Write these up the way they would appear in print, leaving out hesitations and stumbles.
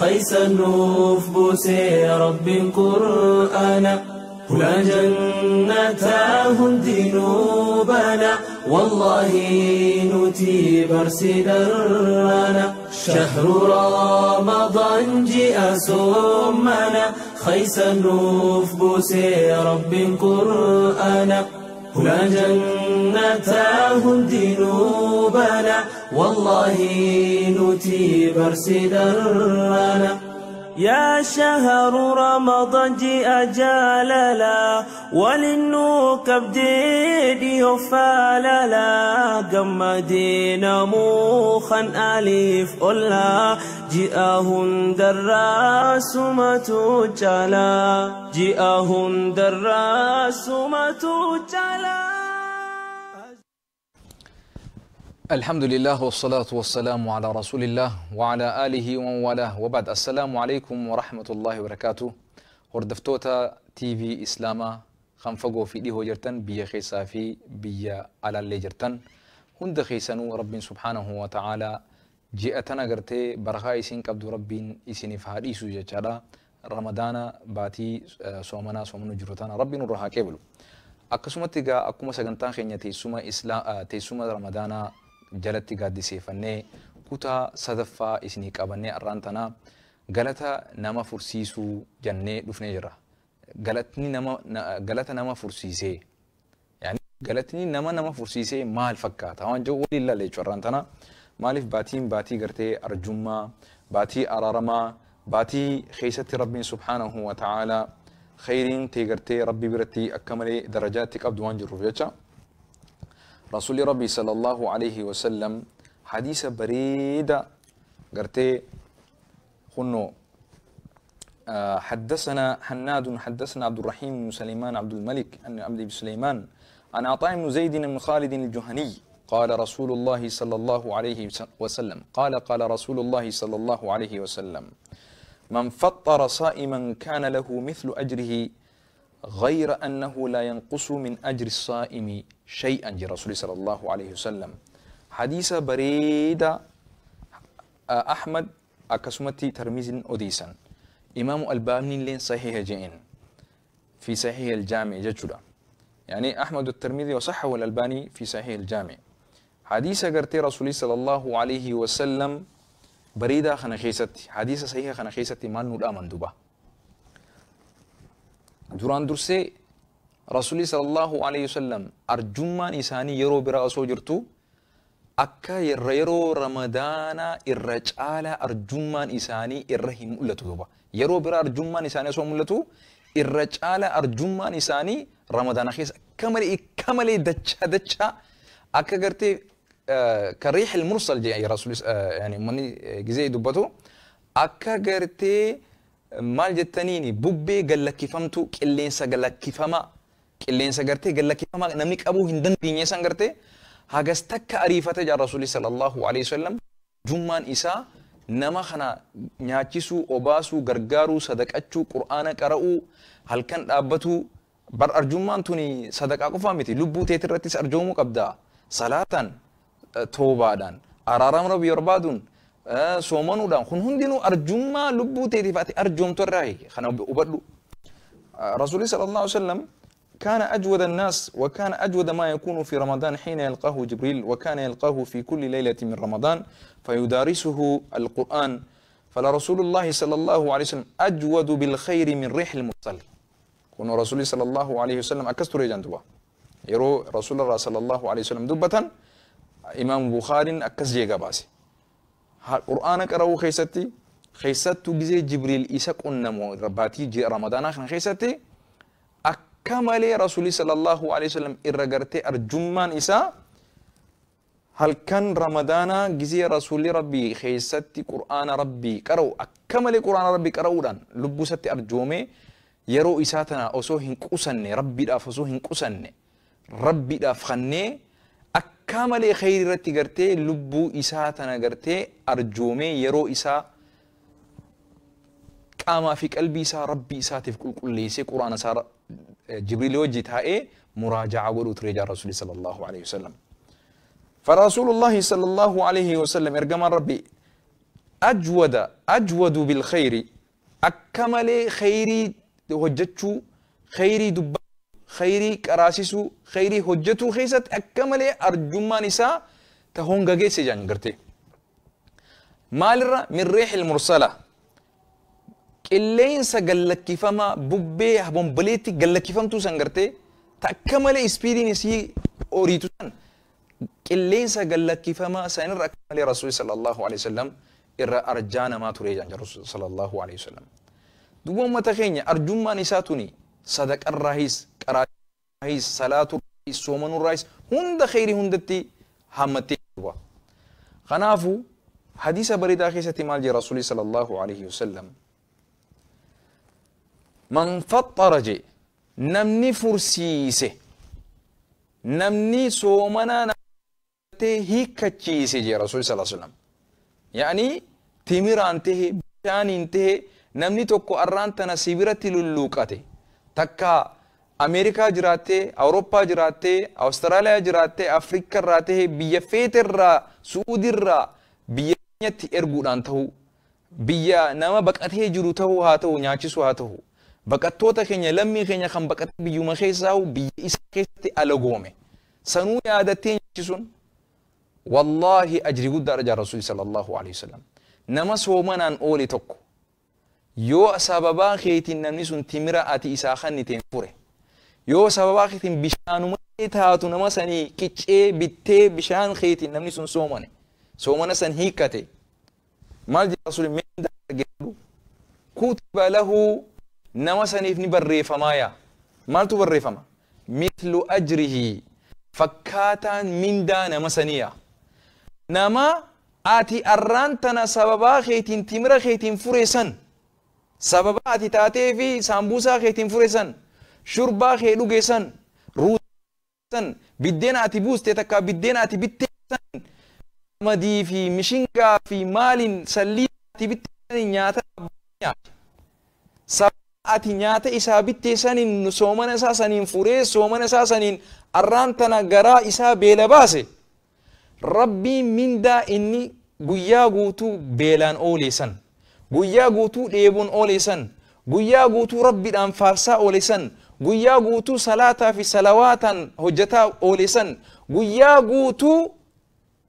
خيس نوف بوسي رب قرآن هلا جنتا هندنوبنا والله نتي برسدرنا شهر رمضان جاء سمنا خيس نوف بوسي رب قرآن هلا جنتا هندنوبنا والله نتي برسدرنا يا شهر رمضان جاء جلالا وللنوك بديدي وفاللا قمدينا موخا أليف أولا جاءهن دراس ما تجلا جاءهن دراس ما تجلا. الحمد لله والصلاة والسلام على رسول الله وعلى آله ومن والاه وبعد. السلام عليكم ورحمة الله وبركاته. هردفتوتا تي في إسلاما خنفقو في دي هجرتن بيا خيسا في بيا على اللي جرتن هند خيسنو رب سبحانه وتعالى جئتنا قرتي برخا إسين قبض رب إسين فهديسو جتشالا رمضان باتي سومنا سومنو جرتنا رب نورها كيبلو أكسمتي جا أكما سجنتان خينيا تيسوما إسلام تيسوما رمضان jalatti gaaddiseeffannee kutaa sadaffaa isinii qabannee arraan tanaa galata nama fursiisuu jennee dhufnee jirra. Galatni nama galata nama fursiisee yaani galatni nama nama fursiisee maal fakkaata waan jiru waliin ilaalle jechuudha arraan tanaa. Maaliif baatiin baatii gartee arjummaa baatii araaramaa baatii keessatti rabbiin subhaanahu wa ta'aalaa khayriin tee gartee rabbi biratti akka malee darajaatti qabdu waan jiruuf jecha. رسول ربي صلى الله عليه وسلم حديث بريدة قرتي خنو حدثنا حناد حدثنا عبد الرحيم بن سليمان عبد الملك أن عبد بن سليمان عن عطاء بن زيد بن خالد الجهني قال رسول الله صلى الله عليه وسلم قال قال رسول الله صلى الله عليه وسلم من فطر صائما كان له مثل أجره غير أنه لا ينقص من أجر الصائم شيئا. رسول صلى الله عليه وسلم حديث بريدة أحمد أكسمتي ترميز أديسا إمام الباني لين صحيح جئين في صحيح الجامع جتشودا يعني أحمد الترمذي وصحه الألباني في صحيح الجامع. حديث قرتي رسول صلى الله عليه وسلم بريدة خنخيستي حديث صحيح خنخيستي ما نور آمن دوبا duraan dursee rasuulli sallallahu alayhi wasallam arjummaan isaanii yeroo biraa osoo jirtu akka yeroo ramadaanaa irra caalaa arjummaan isaanii irra hin mul'atu duuba. Yeroo biraa arjummaan isaanii osoo mul'atu irra caalaa arjummaan isaanii ramadaana keessa akka malee dachaa dachaa akka gartee kariix ilmursal jedhe rasuulli yani uummanni gizee dubbatu akka gartee maal jettaniini bubbee gallakkifamtu qilleensa gallakkifamaa qilleensa gartee gallakkifamaa namni qabuu hin dandeenye san gartee hagas takka ariifate jaa rasuulli sallallahu alayhi wasallam jummaan isaa nama kana nyaachisuu obaasuu gargaaruu sadaqachuu qur'aana qara'uu halkan dhaabbatuu bar arjummaan tuni sadaqaa qofaa miti lubbuu teetirrattis arjoomuu qabda salaataan toobaadhaan araarama rabbii barbaaduun soomanuudhaan kun hundinuu arjummaa lubbuu teetiif ati arjoomtu irraa kana hubadhu. Rasuulli sallallahu alaihi wasallam كان أجود الناس وكان أجود ما يكون في رمضان حين يلقاه جبريل وكان يلقاه في كل ليلة من رمضان فيدارسه القرآن فلرسول الله صلى الله عليه وسلم أجود بالخير من ريح المرسل. كون رسول صلى الله عليه وسلم أكستر جندوا يرو رسول الله صلى الله عليه وسلم دبة إمام بخاري أكس جيغا باسي قرآن قرأوا خيستي خيستو جزي جبريل إسا قنمو رباتي جي رمضان آخر خيستي أكمل رسول صلى الله عليه وسلم إرغرتي أرجمان إسا هل كان رمضان جزي رسول ربي خيستي قرآن ربي قرأوا أكمل قرآن ربي قرأوا دان لبوستي أرجومي يرو إساتنا أسو هنقوسني ربي داف أسو هنقوسني ربي داف خني كامل خير رتي قرتي لبو إساء تنا قرتي أرجومي يرو إساء قام في قلبي إساء ربي إساء تفكل كل ليس قرآن صار جبريل وجهت هاي مراجعة ولو ترجع رسول صلى الله عليه وسلم. فرسول الله صلى الله عليه وسلم إرجم ربي Ajwadu bil khayri akka malee khayrii hojjechuu, khayrii dubbachuu, khayrii qaraasisuu, khayrii hojjetuu keessatti akka malee arjummaan isaa ta honga geesse jaan gartee. Maalirra min riixil mursala qilleensa gallakkifamaa bubbee bomboleetti gallakkifamtuu san gartee ta akka malee ispiidiin isii oriitu san qilleensa gallakkifamaa sanirra akka malee Rasuulli sallallahu alaihi wasallam irra arjaa namaa ture jaan Rasuulli sallallahu alaihi wasallam. Duuba uummata keenya arjummaan isaa tuni sadaqarraahis, qaraahis, salaaturraahis, soomanurraahis hunda kheyrii hundatti hammattee duuba. Kanaafuu hadiisa bareedaa keessatti maal jee Rasuulli sallallahu alaihi wasallam? Man faxxara jee namni fursiise, namni soomanaa namatee hiikkachiise jee Rasuulli sallallahu alaihi wasallam. Yaani timiraan tahe, bishaaniin tahe, namni tokko arraan tana si biratti lulluuqate takka Ameerikaa jiraattee, Awurooppaa jiraattee, Awustiraaliyaa jiraattee, Afrikaa irraa tahe, biyya feeterraa, Suudirraa biyya keenyatti erguudhaan ta'u, biyya nama baqatee jiru ta'uu haa ta'u, nyaachisuu haa ta'u, baqattoota keenya lammii keenya kan baqatee biyyuma keessaa biyya isaa keessatti alagoome sanuu yaadattee nyaachisuun wallaahi ajrii guddaadha jaa Rasuulli sallallahu alaihi wasallam. Nama soomanaan oole tokko yoo sababaa keetiin namni sun timira ati isaa kenniteen fure, yoo sababaa keetiin bishaanuma taatu nama sanii qiccee bittee bishaan keetiin namni sun soomane, soomana san hiikkate, maal jedha Rasuulli? Mindaa argatu kutiba lahu nama saniif ni barreeffamaa yaa. Maaltu barreeffama? Mithlu ajrihi fakkaataan mindaa nama sanii yaa. Nama ati arraan tana sababaa keetiin timira keetiin fure san, sababa ati taatee fi saambuusaa keetiin fure san, shurbaa kee dhuge san, ruusaa san, biddeena ati buuste takka biddeena ati bittee san, qamadii fi mishingaa fi maaliin sallii ati bittee saniin nyaata nyaate. Sababa ati nyaata isaa bittee saniin soomana isaa saniin furee soomana isaa saniin arraan tana garaa isaa beela baase, Rabbiin mindaa inni guyyaa guutuu beelaan oole san, guyyaa guutuu dheebuun oole san, guyyaa guutuu Rabbiidhaan faarsaa oole san, guyyaa guutuu salaataa fi salawaataan hojjetaa oole san, guyyaa guutuu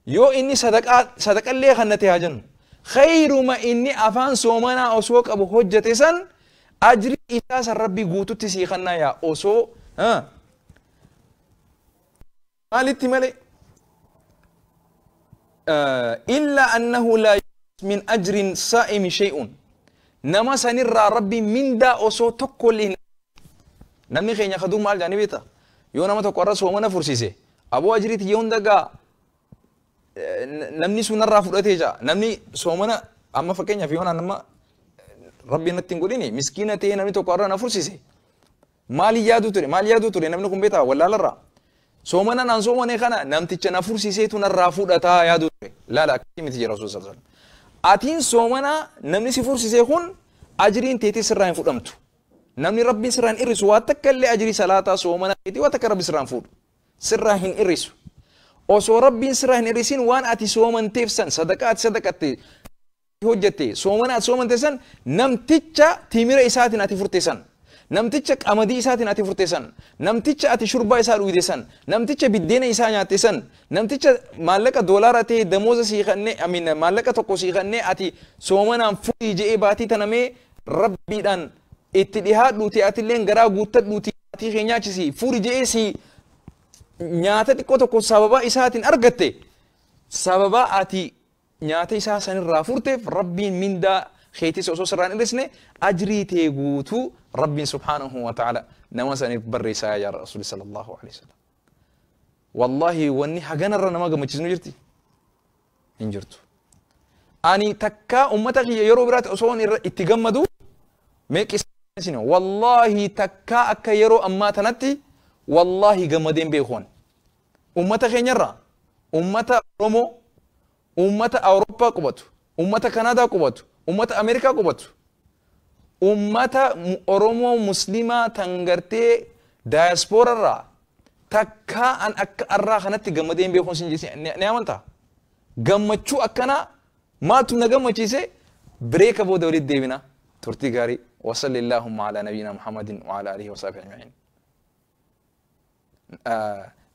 yoo inni sadaqallee kannate haa jennu, khayruma inni afaan soomanaa osoo qabu hojjete san ajrii isaa san Rabbii guututti sii kannaa yaa osoo maalitti malee illa annahu laa min ajrin saa'imi shay'un nama sanirraa Rabbi mindaa osoo tokkollee hin. Namni keenya kaduu maal jaanii beekta? Yoo nama tokko irra soomana fursiise, aboo ajrii tiyya hunda gaa namni sun narraa fudhatee jaa. Namni soomana amma fakkeenyaaf yoo nama Rabbi natti hin godhini miskiina ta'ee namni tokko irra na fursiise, maali yaaduu ture? Maal yaaduu ture namni kun beektaa? Wallaalarraa soomana naan soomane kana namticha na fursiiseetu narraa fudhataa yaaduu ture. Laala, akkasii miti jira Rasuul sallallahu alaihi wasallam. Atiin soomana namni si fursise kun ajriin teetii sirraa hin fudhamtu. Namni Rabbiin sirraa hin irrisu waa takka illee, ajrii salaataa soomana keetii waa takka Rabbi sirraa hin fuudhu. Sirraa hin irrisu. Osoo Rabbiin sirraa hin irrisin waan ati soomanteef san, sadaqaa ati sadaqatte hojjette, soomana ati soomante san, namticha timira isaatiin ati furte san, namticha qamadii isaatiin ati furte san, namticha ati shurbaa isaa dhugde san, namticha biddeena isaa nyaatte san, namticha maallaqa doolaara ta'e damooza sii kennee amiin maallaqa tokko sii kennee ati soomanaan furii je'ee baatii tanamee Rabbiidhaan itti dhihaadhuuti atilleen garaa guuttadhuuti maatii kee nyaachisi furi je'ee si nyaata xiqqoo tokko sababa isaatiin argatte, sababa ati nyaata isaa sanirraa furteef Rabbiin mindaa keetis osoo sirraa hin hir'isne ajrii tee guutuu Rabbiin subhaanahu wa ta'ala nama saniif barreessaa yaa Rasuuli sallallahu alaihi wasallam. Wallaahi wanni haganarra nama gammachiisnu jirti? Hin jirtu. Ani takkaa ummata kiyya yeroo biraatti osoo irra itti gammadu meeqisina, wallaahi takkaa akka yeroo ammaa tanatti wallaahi gammadeen beekuun ummata keenyarraa, ummata Oromoo, ummata Awurooppaa qubatu, ummata Kanaadaa qubatu, ummata Ameerikaa qubatu, ummata Oromoo Muslimaa tan gartee daayaaspoorarraa takkaa an akka arraa kanatti gammadeen beekuun sin ni amantaa? Gammachuu akkanaa Maaltu na gammachiise? Bireeka booda walitti deebina. Turtii gaarii. Wasalli Allahumma ala nabiyina Muhammadin wa ala alihi wa sahbihi ajma'in.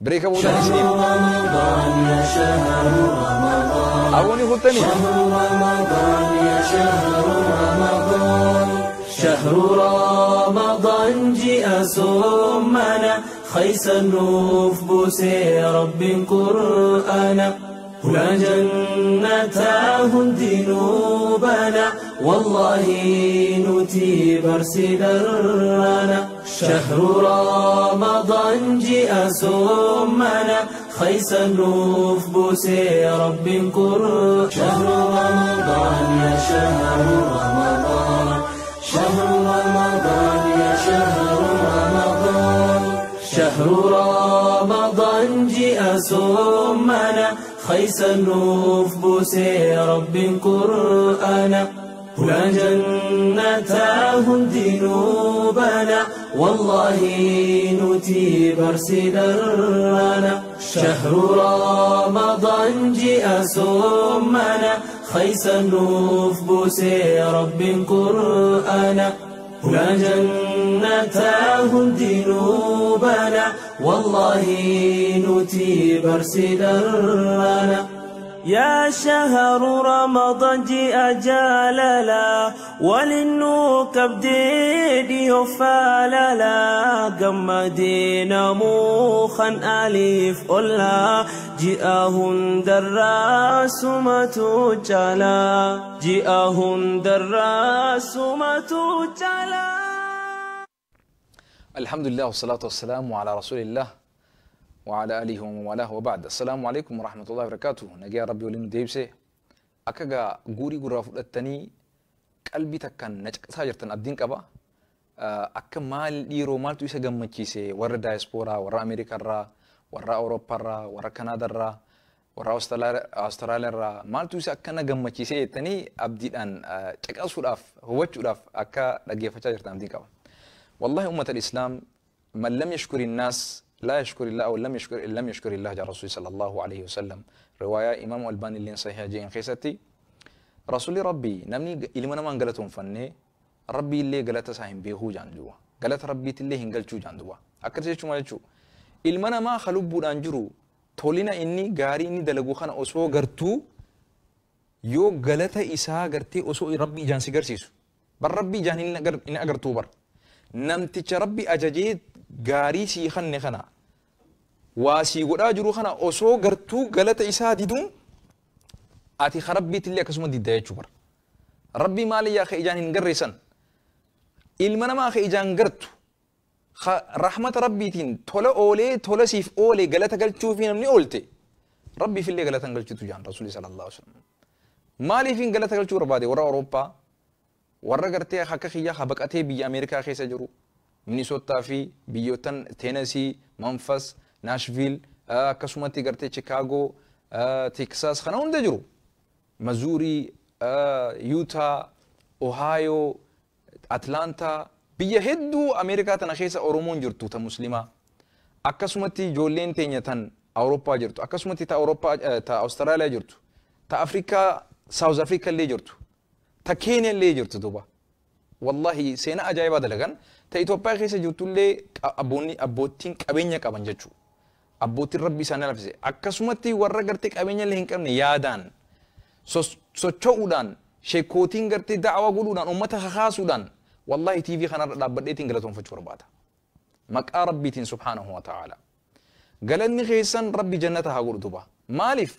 Bireeka booda isiniif. Abooni kuttanii. شهر رمضان جاء سمنا خيس النوف بوسي رب قرآنا هنا جنتاه دينوبنا والله نتي برسدرنا شهر رمضان جاء سمنا خيس النوف بوسي رب قرآن شهر رمضان يا شهر رمضان شهر رمضان يا شهر رمضان شهر رمضان جاء سمنا خيس النوف بوسي رب قرآنا هنا جنتاه دينوبنا والله نتي برسدرنا شهر رمضان جاء سمنا خيس النوف بوسي رب قرآنا هنا جنتاه دينوبنا والله نتي برسدرنا يا شهر رمضان جاء جلالا وللنوك بديدي وفالالا قمدينا موخا أليف أولا جاءهن دراس ما تجلا جاءهن دراس ما تجلا. الحمد لله والصلاة والسلام على رسول الله وعلى آله ومن والاه وبعد. السلام عليكم ورحمة الله وبركاته. نجي ربي ولين ديبسي أكجا غوري غورا فلتني قلبي تكن نجك ساجرتن الدين كبا أك مال يرو مال تويسا جمتشيسي ورا دايسبورا ورا أمريكا را ورا أوروبا را ورا كندا را ورا أستراليا را مال تويسا أكنا جمتشيسي تني أبدي أن تك أصول أف هو تشوف أكا نجي فتاجرتن الدين كبا. والله أمة الإسلام من لم يشكر الناس لا يشكر الله أو لم يشكر الله جاء رسول صلى الله عليه وسلم. رواية إمام الباني اللي صحيح جين خيستي رسول ربي نمني إلي من ما قالتهم فني ربي اللي قالت ساهم بيهو جاندوا قالت ربي اللي هنقل شو جاندوا أكثر شيء شو ما شو إلي ما خلوب بودانجرو تولينا إني غاري إني دلقو خان أسوأ قرتو يو قالت إسا قرتي أسوأ ربي جان سيقرسيسو بر ربي جان إن أقرتو بر نمتش ربي أجاجيت gaarii sii kanne kana waa sii godhaa jiru kana osoo gartuu galata isaa diduun ati rabbiitillee akkasuma didda jechuu bara. Rabbii maali yaa ka ijaan hin garreessan ilma namaa ka ijaan gartu rahmata rabbiitiin tola oolee tola siif oolee galata galchuufi namni oolte rabbiifillee galata hin galchitu jaan rasuulli sallallahu alaihi wasallam. Maaliif hin galata galchuu barbaade warra Awurooppaa warra gartee akka kiyyaa ha baqatee biyya Ameerikaa keessa jiru. Minnesota fi biyyoottan Tennessee, Memphis, Nashville, akkasumatti gartee Chicago, Texas kana hunda jiru. Missouri, Utah, Ohio, Atlanta biyya hedduu Ameerikaa tana keessa Oromoon jirtu ta Muslimaa. Akkasumatti ijoolleen teenya tan Awurooppaa jirtu, akkasumatti ta Awurooppaa ta Awustiraaliyaa jirtu, ta Afrikaa South Africa illee jirtu, ta Keeniyaa illee jirtu duuba. Wallahi seenaa ajaa'ibaa dalagan ta Itoophiyaa keessa jirtullee abboottiin qabeenya qaban jechuudha. Abbootiin rabbi isaanii lafise. Akkasumatti warra gartee qabeenya illee hin qabne yaadaan socho'uudhaan sheekootiin gartee da'awaa godhuudhaan uummata kakaasuudhaan wallahi TV kanarra dhaabbadheetiin galatoonfachuu barbaada. Maqaa rabbiitiin subhaanahu wa ta'ala. Galanni keessan rabbi jannata haa godhu duuba. Maaliif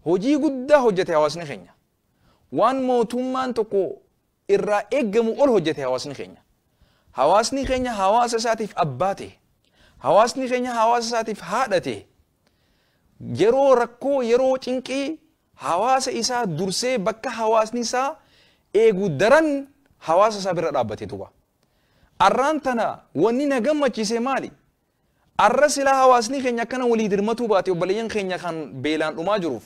hojii guddaa hojjete hawaasni keenya. Waan mootummaan tokko irraa eeggamu ol hojjete hawaasni keenya. Hawaasni keenya hawaasa isaatiif abbaa ta'e. Hawaasni keenya hawaasa isaatiif haadha ta'e. Yeroo rakkoo yeroo cinqii hawaasa isaa dursee bakka hawaasni isaa eegu daran hawaasa isaa bira dhaabbate duuba. Arraan tana wanni na gammachiise maali? Arra silaa hawaasni keenya akkana walii dirmatuu baate obboleeyyan keenya kan beelaan dhumaa jiruuf,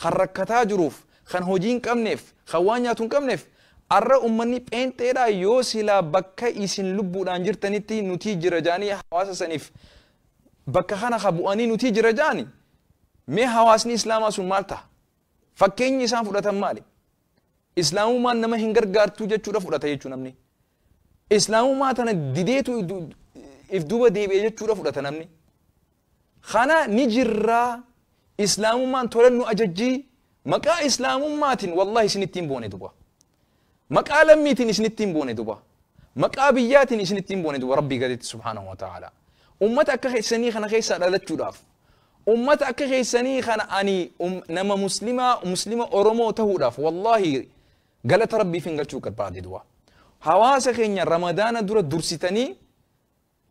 kan rakkataa jiruuf, kan hojii hin qabneef, kan waan nyaatu hin qabneef arra ummanni pheenxeedhaa yoo silaa bakka isin lubbuudhaan jirtanitti nuti jira jaanii hawaasa saniif bakka kana ka bu'anii nuti jira jaanii mee hawaasni islaamaa sun maal ta'a? Fakkeenyi isaan fudhatan maali? Islaamummaan nama hin gargaartuu jechuudha fudhata jechuu namni. Islaamummaa tana dideetu if duuba deebi'e jechuudha fudhata namni. Kana ni jirraa islaamummaan tolan nu ajajjii maqaa islaamummaatiin wallahi isinittiin boone duba. Maqaa lammiitiin isinittiin boone duba. Maqaa biyyaatiin isinittiin boone duba Rabbii gaditti subhaanahu wa ta'ala. Ummata akka keessanii kana keessaa dhalachuudhaaf ummata akka keessanii kana ani nama muslimaa muslima Oromoo ta'uudhaaf wallahi galata Rabbiif hin galchuu barbaade duba. Hawaasa keenya Ramadaana dura dursitanii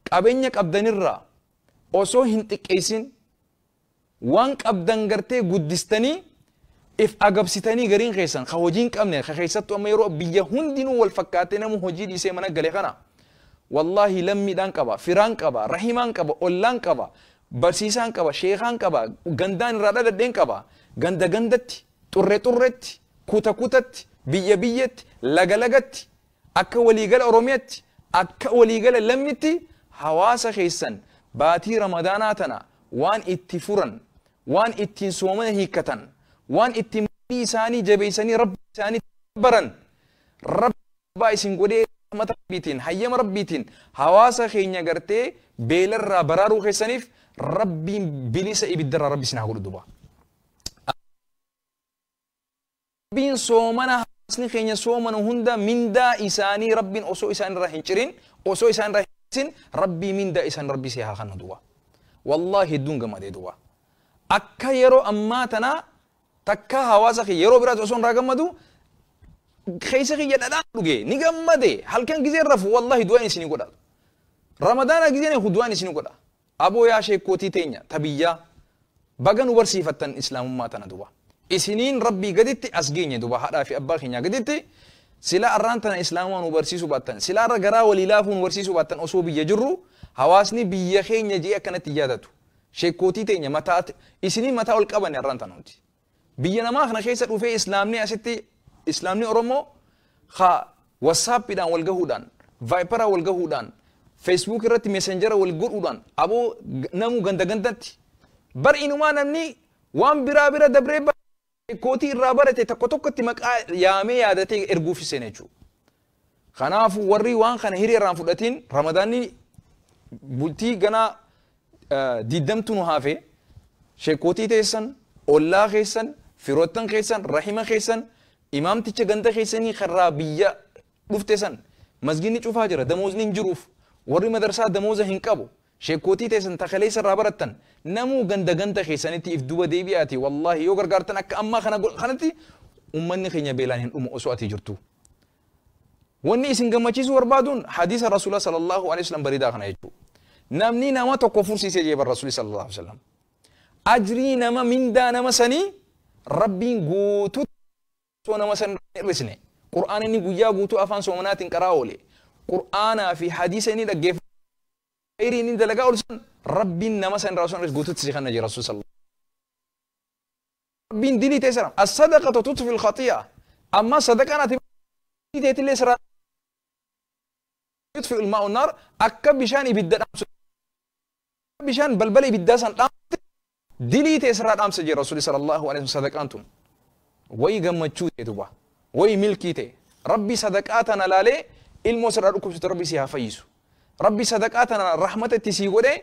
qabeenya qabdanirraa osoo hin xiqqeessin waan qabdan gartee guddistanii if agabsitanii gariin keessan ka hojii hin qabne ka keessattuu amma yeroo biyya hundinuu wal fakkaatee namu hojii dhiisee mana gale kana wallahi lammiidhaan qaba, firaan qaba, rahimaan qaba, ollaan qaba, barsiisaan qaba, sheekaan qaba, gandaan irraa dhaladheen qaba, ganda gandatti, xurre xurretti, kuta kutatti, biyya biyyatti, laga lagatti, akka waliigala Oromiyaatti, akka waliigala lammitti hawaasa keessan baatii Ramadaanaa tana waan itti furan, waan ittiin soomana hiikkatan, waan ittiin isaanii jabeessanii Rabbi isaanii baran, Rabbi isin godhee rahmata Rabbiitiin, hayyama Rabbiitiin hawaasa keenya gartee beelarraa baraaruu keessaniif Rabbiin bilisa ibiddarraa Rabbi isin haa godhu duba. Rabbiin soomana hawaasni keenya soomana hunda mindaa isaanii Rabbiin osoo isaan irraa hin cirin, osoo isaan irraa hin cirin, Rabbii mindaa isaan Rabbi si haa kennu duba. Wallahi hedduun gammadee duba. Akka yeroo ammaa tanaa takka hawaasa kee yeroo biraatti osoo irraa gammadu keessa kiyya dhadhaan dhuge ni gammade halkan gizeen rafu wallahi du'aan isinii godha. Ramadaana gizeen eegu du'aan isinii godha. Aboo yaa sheekkootii teenya tabiyyaa baga nu barsiifattan islaamummaa tana duba. Isiniin Rabbii gaditti as geenye duba haadhaa fi abbaa keenyaa gaditti sila arraan tana islaamummaa nu barsiisuu baattan sila arra garaa walii laafuu nu barsiisuu baattan osoo biyya jirru hawaasni biyya keenya jee akkanatti yaadatu. Sheekkootii teenya mataa isiniin mataa ol qabanne arraan tana nuti. Biyya namaa kana keessa dhufee islaamni asitti islaamni Oromoo ha WhatsAppiidhaan wal gahuudhaan, Viberaa wal gahuudhaan, Facebook irratti Messengera wal godhuudhaan aboo namu ganda gandatti bar inumaa namni waan biraa bira dabree sheekkootii irraa barate tokko tokkotti maqaa yaamee yaadatee erguuf seene jechuudha. Kanaafuu warri waan kana hiree irraan fudhatiin Ramadaanni bultii ganaa diddamtu nu hafe sheekkootii teessan, ollaa keessan, firoottan keessan, rahima keessan, imaamticha ganda keessanii karraa biyya dhufte san masginni cufaa jira damoosni hin jiruuf warri madarsaa damooza hin qabu sheekkootii teessan takaleessa irraa barattan namuu ganda ganda keessanitti if duba deebi'aati wallahi yoo gargaartan akka ammaa kana kanatti ummanni keenya beelaan hin dhumu osoo ati jirtu. Wanni isin gammachiisuu barbaaduun hadiisa Rasuula sallallahu alaihi wasallam bareedaa kana jechuudha. Namni nama tokko fursiisee jee bar Rasuuli sallallahu alaihi wasallam. Ajrii nama mindaa nama sanii Rabbiin guutuu osoo nama san hir'isne. Qur'aan inni guyyaa guutuu afaan soomanaatiin qaraa oole. Qur'aanaa fi hadiisa inni dhaggeeffate khayrii inni dalagaa oolu san Rabbiin nama san irraa osoo hin hir'isne guutuutti si kenna jee Rasuul sallallahu Rabbiin dilii ta'e sana as-sadaqatu tutfil khati'a. Amma sadaqaan ati dilii ta'etillee sirraa yutfi ilmaa'u naar akka bishaan ibidda dhaamsu bishaan balbala ibiddaa san dhaamte dilii ta'e sirraa dhaamsa jee Rasuulli sallallahu alaihi wasallam sadaqaan tun wayi gammachuu ta'e duba wayi milkii ta'e Rabbi sadaqaa tana laalee ilmoo sirraa dhukkubsitu Rabbi si haa fayyisu Rabbi sadaqaa tana rahmata itti sii godhee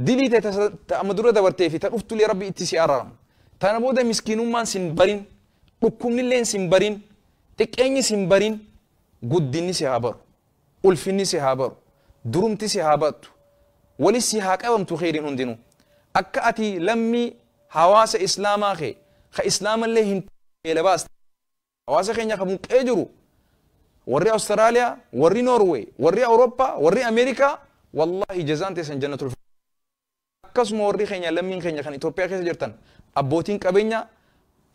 dilii ta'e ta amma dura dabartee fi ta dhuftullee Rabbi itti si araaramu tana booda miskiinummaan sin barin dhukkubnilleen sin barin xiqqeenyi sin barin guddinni si haa baru ulfinni si haa baru durumti si haa battu walis si haa qabamtu kheyriin hundinuu akka ati lammii hawaasa islaamaa kee ka islaamallee hin beela baaste hawaasa keenya ka buqqee jiru warri Awustiraaliyaa warri Noorweey warri Awurooppaa warri Ameerikaa wallahi jazaan teessan jannatul akkasuma warri keenya lammiin keenya kan Itoophiyaa keessa jirtan abbootiin qabeenya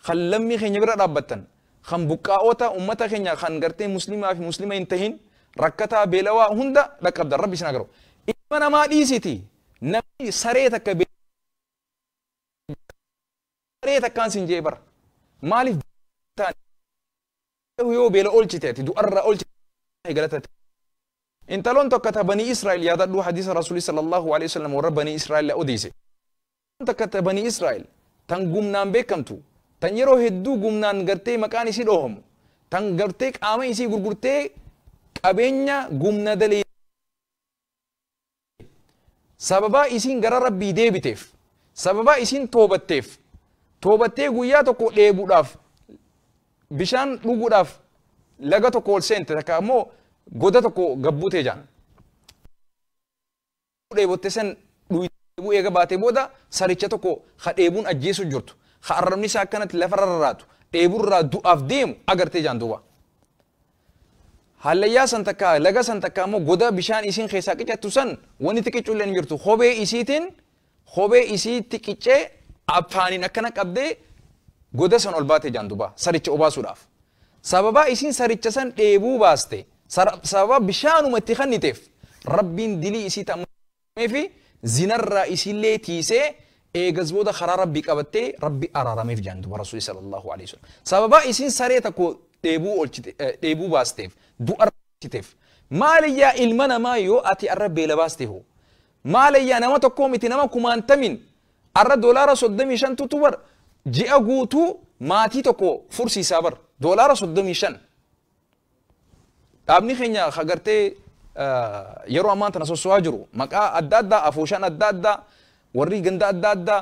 kan lammii keenya bira dhaabbattan kan buqqaa'oota ummata keenya kan gartee muslimaa fi muslima hin tahin rakkataa beelawaa hunda dhaqqabdan Rabbi isin haa garu. Ilma namaa dhiisiti namni saree takka saree takkaan sin jee bara maaliif taane yoo beela oolchite ati du'arraa oolchite galata Intaloon tokko ta Banii Israa'el yaadadhu hadiisa Rasuulli sallallahu alaihi wasallam warra Banii Israa'el odeesse. Takka ta Banii Israa'el tan gumnaan beekamtu tan yeroo hedduu gumnaan gartee maqaan isii dhoohamu Tan gartee qaama isii gurgurtee qabeenya gumna dalee sababaa isiin gara rabbii deebiteef sababaa isiin toobatteef toobattee guyyaa tokko dheebuudhaaf bishaan dhuguudhaaf laga tokko ol seente takka ammoo goda tokko gabbuutee jaan. Dheebotte san dheebuu eega baatee booda saricha tokko ha dheebuun ajjeesu jirtu ha arrabni isaa akkanatti lafa rarraatu dheeburraa du'aaf deemu agartee jaan duuba. Hallayyaa san takka laga san takka ammoo goda bishaan isiin keessaa qicattu san wanni xiqqicuu illee hin jirtu kophee isiitiin kophee isiitti qiccee afaaniin akkana qabdee goda san ol baatee jaan duuba saricha obaasuudhaaf. Sababaa isiin saricha san dheebuu baaste sababaa bishaanuma itti kenniteef rabbiin dilii isii ta'amee fi zinarraa isiillee tiisee eegas booda karaa rabbii qabattee rabbi araarameef jaan duuba rasuulli sallallahu alaihi wasallam. Sababaa isiin saree tokko dheebuu oolchite dheebuu baasteef du'a oolchiteef maaliyyaa ilma namaa yoo ati arra beela baaste hoo maaliyyaa nama tokkoo miti nama kumaantamin arra $35 tu bar ji'a guutuu maatii tokko fursiisaa bar $35. Dhaabni keenya agartee yeroo ammaan tana sosso'aa jiru maqaa adda addaa afooshaan adda addaa warri ganda adda addaa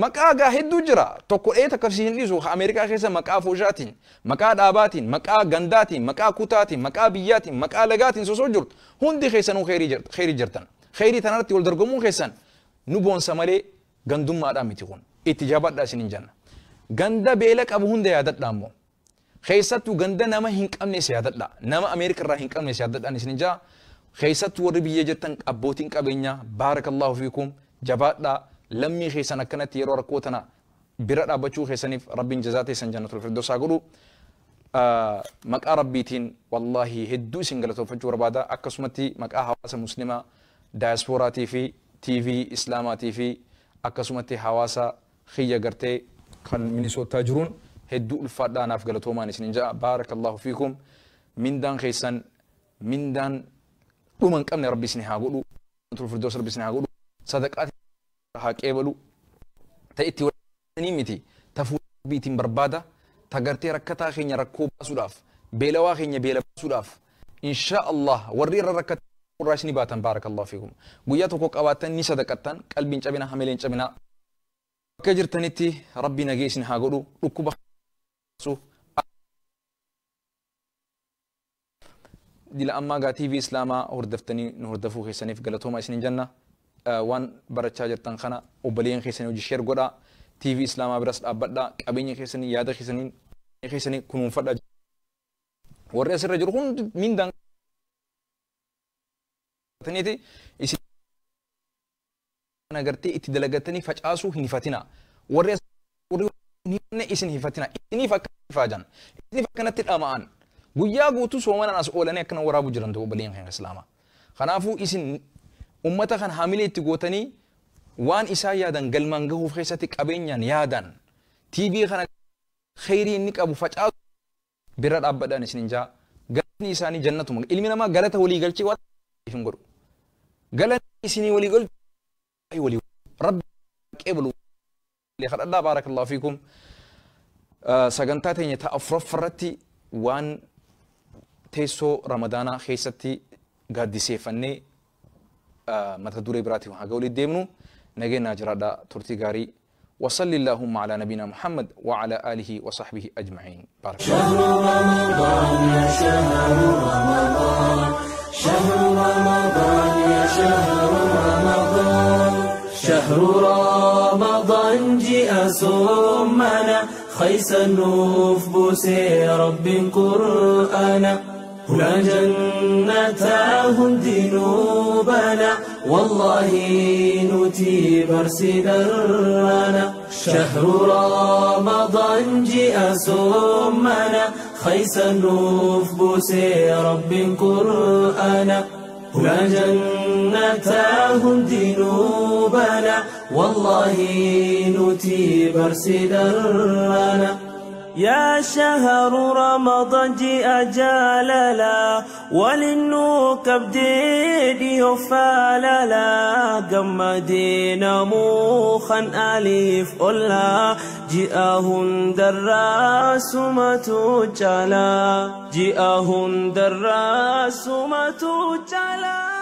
maqaa gaa hedduu jira tokko dhee takka siin dhiisu Ameerikaa keessa maqaa afooshaatiin maqaa dhaabaatiin maqaa gandaatiin maqaa kutaatiin maqaa biyyaatiin maqaa lagaatiin sosoo jirtu hundi keessanuu kheyrii jirtan kheyrii tanarratti wal dorgomuun keessan nu boonsa malee gandummaadhaan miti kun itti jabaadhaa isiniin jenna. Ganda beela qabu hunda yaadadhaa ammoo keessattuu ganda nama hin qabne si yaadadhaa nama Ameerikaa irraa hin qabne si yaadadhaan isiniin jaa keessattuu warri biyya jirtan abbootiin qabeenyaa baarakallahu fiikum jabaadhaa lammii keessan akkanatti yeroo rakkoo tana bira dhaabbachuu keessaniif rabbiin jazaa teessan jannatul firdaus haa godhu. Maqaa rabbiitiin wallaahi hedduu isin galatoonfachuu barbaada akkasumatti maqaa hawaasa muslimaa daayasporaatii fi TV islaamaatii fi akkasumatti hawaasa xiyya gartee kan Minisootaa jiruun hedduu ulfaadhaa naaf galatoomaan isinin ja'a baarakallahu fiikum mindaan keessan mindaan dhuma hin qabne rabbi isin haa godhu jannatul firdaus rabbi isin haa godhu sadaqaa haa qeebalu ta itti walii miti ta fuula rabbiitiin barbaada ta gartee rakkataa keenya rakkoo baasuudhaaf beelawaa keenya beela baasuudhaaf insha Allah warri irra rakkataa irraa isin baatan baarakallahu fiikum guyyaa tokko qabaattan ni sadaqattan qalbiin cabina hamileen cabina bakka jirtanitti rabbi nagee isin haa godhu dhukkuba dila ammaa gaa TV islaamaa hordoftanii nu hordofuu keessaniif galatooma isinin jenna waan barachaa jirtan kana obboleeyyan keessanii hojii sheer godhaa TV islaamaa biras dhaabbadhaa qabeenya keessanii yaada keessanii kunuunfadhaa warri asirra jiru hundi mindaan isin agartee itti dalagatanii facaasuu hin hifatina warri hin isin hifatina isiniif akka ifaajan isiniif akkanatti dhama'an guyyaa guutuu soomanaan as oolanii akkana waraabuu jiran ta'uu obboleeyyan keenya islaamaa. Kanaafuu isin ummata kan hamilee itti gootanii waan isaa yaadan galmaan gahuuf keessatti qabeenyaan yaadan TV kana kheyrii inni qabu facaasu bira dhaabbadhaan isinin jaa galatni isaanii jannatuma ilmi namaa galata walii galchee waan hin godhu galatni isinii walii galchee walii rabbi qeebalu kadhadhaa baarakallahu fiikum sagantaa teenya ta'a afuraffarratti waan teessoo ramadaanaa keessatti gaaddiseeffannee mata duree biraatiin haga walitti deemnu nageenyaa jiraadhaa turtii gaarii وصل اللهم على نبينا محمد وعلى آله وصحبه أجمعين. بارك الله. شهر رمضان يا شهر رمضان شهر رمضان يا شهر رمضان شهر رمضان جاء صمنا خيس النوف بوسي رب قرآنا هنا جنتاهم ذنوبنا والله نتي برسدرنا شهر رمضان جاء صمنا خيس النوف بوسي رب قرآنا هنا جنتاهم ذنوبنا والله نتي برسدرنا. يا شهر رمضان جاء جاللا وللنو كبديدي فاللا قمدينا موخا أليف أولا جاءهن دراس ما تجالا جاءهن دراس ما تجالا.